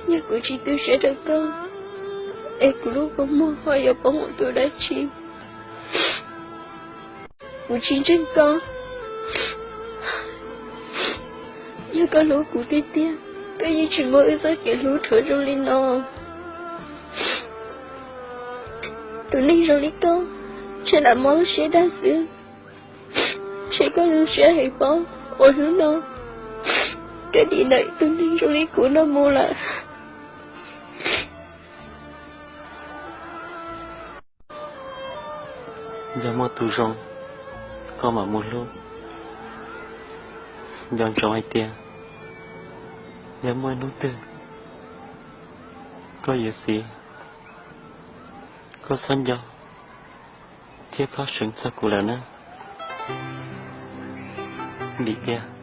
Yog kuv tsis tu siab rau koj, es kuv lub kua muag ho yuav poob ua tus dab tsi? Kuv tsis ntseeg koj. Yog koj hlub kuv tiag tiag, koj yeej tsis muab wb txoj kev hlub rhuav zoo li no. Tus neeg zoo li koj, ntshe lam mob lub siab dag xwb. Ntshe koj zoo siab heev pob, uas hnub no koj dim ntawm tus neeg zoo li kuv no mus lawm. Yog muaj tus zoo, koj mam mus hlub. Nco ntsoov hais tias yog muaj hnub twg koj yuav xiv, koj txhob nco thiab txhob seev txog kuv lawm na. Vim tias